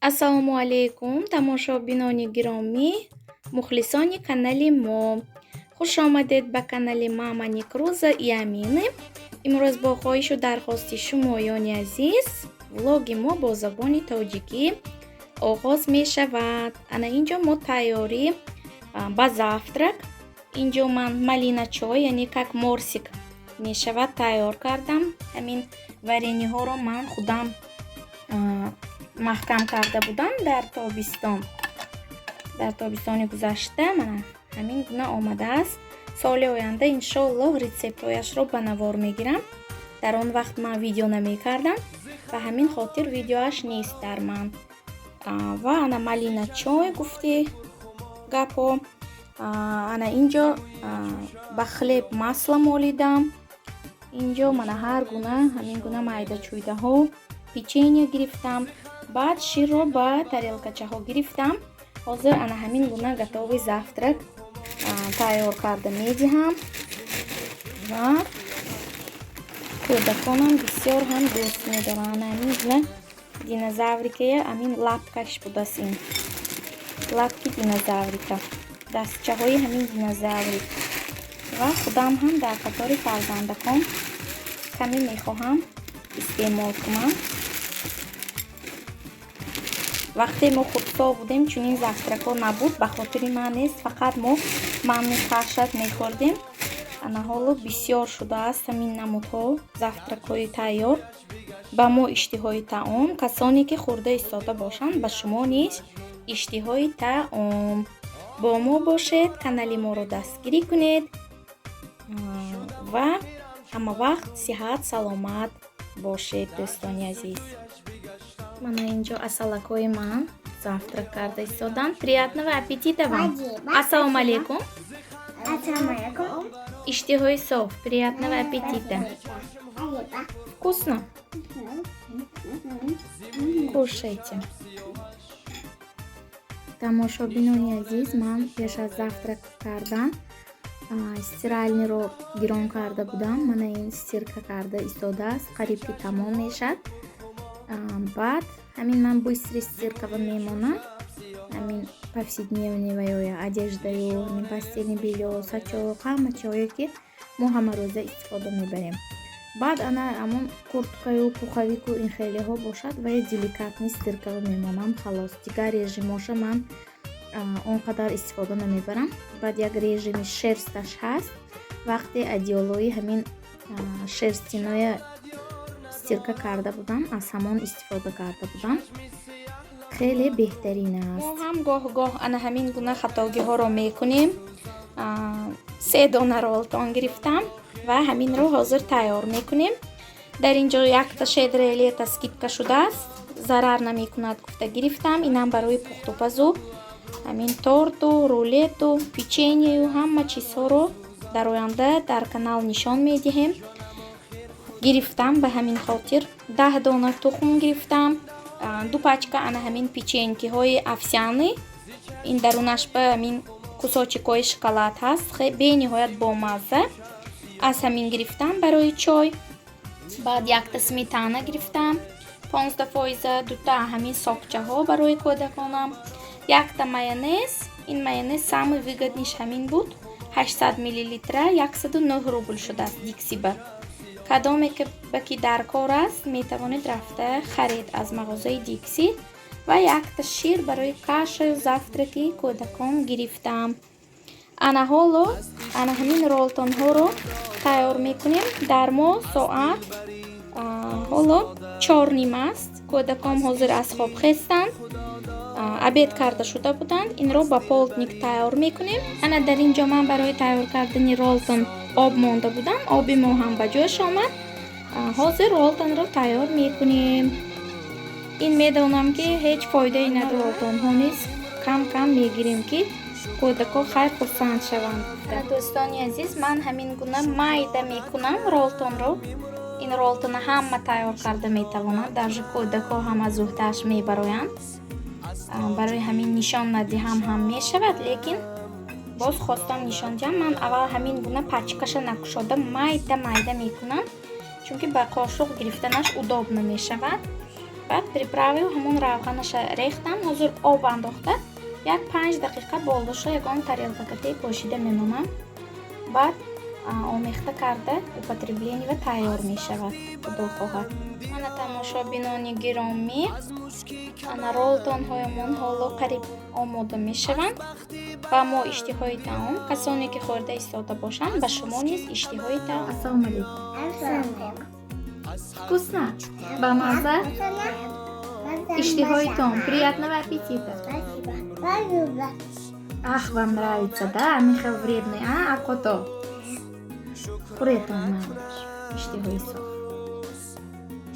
Ассалому алайкум, тамошобинони гиромӣ, мухлисони канали мо. Хуш омадед ба канали Мама Некруза и Амины. Имрӯз бо хоҳишу дархости шумоёни азиз влоги мо бо забони тоҷикӣ оғоз мешавад. Ана инҷо мо тайёрӣ ба завтрак. Инҷо ман малина чой, яъне как морсик мешавад, тайёр кардам. Ҳамин вареньеҳоро ман худам маҳкам карда будам дар тобистон, дар тобистони гузашта. Мана ҳамин гуна омадааст. Соли оянда, иншоаллоҳ, рецептҳояшро ба навор мегирам. Дар он вақт ман видео намекардам, ба ҳамин хотир видеоаш нест дар ман. Ва ана малина чой гуфти гапҳо. Ана инҷо ба хлеб масло молидам. Инҷо мана ҳар гуна ҳамин гуна майда чӯйдаҳо, печенье гирифтам. Баъд ширро ба тарелкачаҳо гирифтам. Ҳозир ана ҳамин гуна готовый завтрак тайёр карда медиҳам ва кӯдаконам бисёр ҳам дӯст медоранд. Ана ҳамин гуна динозаврикая, ҳамин лапкаш будааст, ин лапки динозаврика, дастчаҳои ҳамин динозаврик. Ва худам ҳам дар қатори фарзандакон каме мехоҳам истеъмол кунам. Вақте мо хурдсол будем, чунин завтракҳо набуд. Ба хотири ман нест, фақат мо манну каша мехӯрдем. Ана ҳоло бисёр шудааст ҳамин намудҳо завтракҳои тайёр. Ба мо иштиҳои таом. Касоне ки хӯрда истода бошанд, ба шумо низ иштиҳои таом. Бо мо бошед, канали моро дастгирӣ кунед ва ҳамавақт сиҳат саломат бошед, дӯстони азиз. Мана инҷо асалакҳои ман завтрак карда истоданд. Приятного аппетита вам! Спасибо. Ассалому алейкум. Ассаламу алейкум. Иштиҳои соф, приятного аппетита! Спасибо. Вкусно? Кушайте. Тамошобинони азиз, ман пеш аз завтрак кардан стиральныйро гирон карда будам. Мана ин стирка карда истодааст, қариб ки тамом мешавад. Баъд ҳамин ман быстрый стиркава мемонам. Ҳамин повседневный ва ё одеждаю, ҳамин постельный бельё, сачоқ, ҳама чиҳое ки мо ҳамарӯза истифода мебарем. Баъд ана ҳамон курткаю пуховику ин хелеҳо бошад, вай деликатный стиркава мемонам, халос. Дигар режимоша ман он қадар истифода намебарам. Баъд як режими шерсташ ҳаст. Вақте одеялои ҳамин шерстяное стирка карда будам, аз ҳамон истифода карда будам, хеле беҳтарин аст. Мо ҳам гоҳ гоҳ ана ҳамин гуна хатогиҳоро мекунем. Се дона ролтон гирифтам ва ҳаминро ҳозир тайёр мекунем. Дар ин ҷо якта «Щедрое лето» скидка шудааст, зарар намекунад гуфта гирифтам. Инам барои пухтупазу, ҳамин торту, рулету, печеньею, ҳама чизҳоро дар оянда дар канал нишон медиҳем. Гирифтам ба ҳамин хотир. 10 дона тухм гирифтам, ду пачка ана ҳамин печенькиҳои овсяный, ин дарунаш ба ҳамин кусочекҳои шоколад ҳаст, бениҳоят бомазза. Аз ҳамин гирифтам барои чой. Баъд якта сметана гирифтам 15 фоиза, дута ҳамин сокчаҳо барои кӯдаконам, якта майонез. Ин майонез самый выгодныйш ҳамин буд, 800 миллилитра 109 рубл шудааст Диксиба. Кадоме ба ки дар кор аст, метавонед рафта харед аз мағозаи Дикси. Ва якта шир барои кашаю завтраки кӯдакон гирифтам. Ана ҳоло ана ҳамин ролтонҳоро тайёр мекунем. Дар мо соат ҳоло 4:30 аст. Кӯдакон ҳозир аз хоб хестанд, обед карда шуда буданд. Инро ба полдник тайёр мекунем. Ана дар ин ҷо ман барои тайёр кардани ролтон об монда будам. Оби мо ҳам ба ҷояш омад. Ҳозир ролтонро тайёр мекунем. Ин медонам, ки ҳеҷ фоидае надорад. Ролтонҳо низ кам кам мегирем, ки кӯдако хайр хурсанд шаванд. Дӯстони азиз, ман ҳамин гуна майда мекунам ролтонро. Ин ролтона ҳама тайёр карда метавонанд, даже кӯдако ҳам аз уҳдааш мебароянд. Барои ҳамин нишон надиҳам ҳам мешавад, лекин боз хостам нишон диҳам. Ман аввал ҳамин гуна пачкаша накушода майда майда мекунам, чунки ба қошуқ гирифтанаш удобно мешавад. Баъд приправа ю ҳамон равғанаша рехтам. Ҳозир об андохта, як 5 дақиқа болдоша ягон тарелка кате пошида мемонам. Баъд омехта карда, употребление ва тайёр мешавад, худо хоҳад. Мана, тамошобинони гиромӣ, ана ролтонҳоямон ҳоло қариб омода мешаванд. Ба мо иштиҳои таом. Касоне ки хӯрда истода бошанд, ба шумо низ иштиҳои таом. Ассалому алейкум. Вкусно? Ба мазза? Иштиҳои таом. Приятного аппетита. Спасибо. Спасибо. Ах, вам нравится, да? Михаил вредный, а? Акото. Хӯретон, майлаш. Иштиҳои соф.